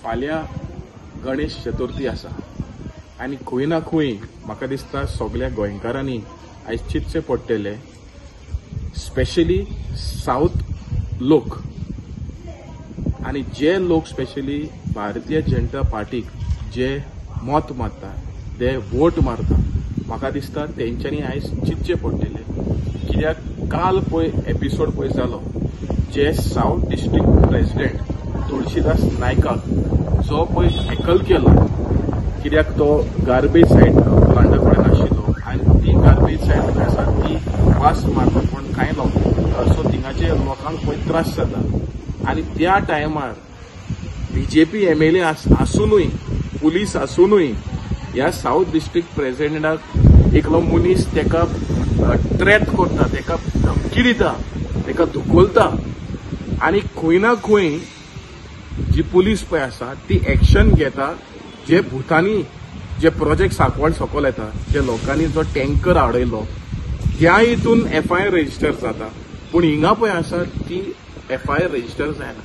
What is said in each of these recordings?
फाल्यां गणेश चतुर्थी आसा आनी खंय ना खंय म्हाका दिसता सगळ्या गोंयकारांनी आयज चिंतचें पडटलें, स्पेशली सावथ लोक आनी जे लोक स्पेशली भारतीय जनता पार्टीक जे मत मारता, ते वोट मारता, म्हाका दिसता तेंच्यांनी आयज चिंतचें पडटलें. कित्याक काल पळय एपिसोड पळय जालो जे सावथ डिस्ट्रिक्ट प्रेसिडेंट तुळशीदास नायकाक जो पळय हॅकल केलो, कित्याक तो गार्बेज सायड प्लांटा कडेन आशिल्लो आनी ती गार्बेज सायड आसा ती वास मारता पूण कांय लोक सो थिंगाचे लोकांक पळय त्रास जाता. आनी त्या टायमार बीजेपी एमएलए आसुनूय, पुलीस आसुनूय ह्या सावथ डिस्ट्रिक्ट प्रेसिडेंटाक एकलो मनीस तेका थ्रेट करता, तेका धमकी दिता, तेका धुकोलता आनी खंय ना खंय जी पुलीस पळय आसा ती एक्शन घेता. जे भुतांनी जे प्रोजेक्ट सांकवाळ सकयल येता, जे लोकांनी जो टँकर आडयलो ह्या हितून एफआयआर रजिस्टर जाता, पूण हिंगा पळय आसा ती एफआयआर रजिस्टर जायना.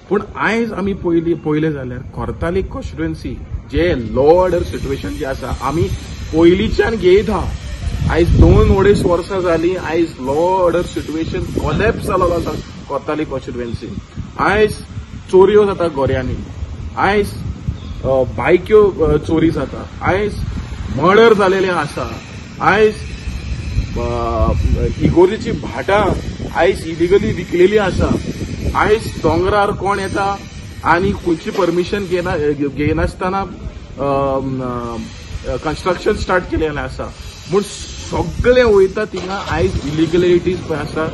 पूण आयज आमी पळयलें जाल्यार कोर्ताली कॉन्स्टिट्युएन्सी जे लॉ ऑर्डर सिट्युएशन जे आसा आमी पयलींच्यान घेयत आहा. आयज 2-2.5 वर्सां जालीं, आयज लॉ ऑर्डर सिट्युएशन कोलॅप्स जाल्लो आसा कोर्ताली कॉन्स्टिट्युएन्सी. आयज चोरयो जाता गोऱ्यांनी, आयज बायक्यो चोरी जाता, आयज मर्डर जालेले आसा, आयज इगोर्जेची भाटां आयज इलिगली विकलेली आसा, आयज दोंगरार कोण येता आनी खंयची परमिशन घेयनासतना कन्स्ट्रक्शन स्टार्ट केलेलें आसा. म्हूण सगळें वयता थिंगा आयज इलिगलिटीज पळय आसा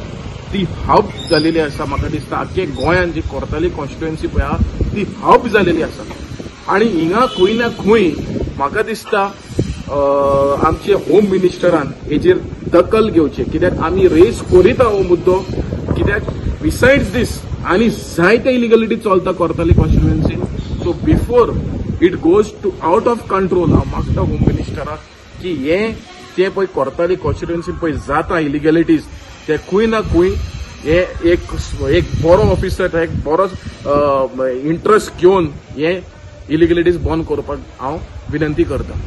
ती हब जालेली आसा. म्हाका दिसता आख्खे गोंयान जी कोर्ताली कॉन्स्टिट्युएन्सी पळय आहा ती हब जालेली आसा. आनी हिंगा खंय ना खंय म्हाका दिसता आमचे होम मिनिस्टरान हेजेर दखल घेवचें, कित्याक आमी रेस करीत हो मुद्दो, कित्याक बिसायड्स दीस आनी जायते इलिगलिटी चलता Cortalim कॉन्स्टिट्युएन्सीन. So before it goes to out of control हांव मागता होम मिनिस्टराक की हें ते पळय कोर्ताली कॉन्स्टिट्युएन्सीन पळय जाता इलिगलिटीज ते खंय ना खंय हे एक बरो ऑफिसर, एक बरो इंट्रस्ट घेवन हे इलिगलिटीज बंद करपाक हांव विनंती करता.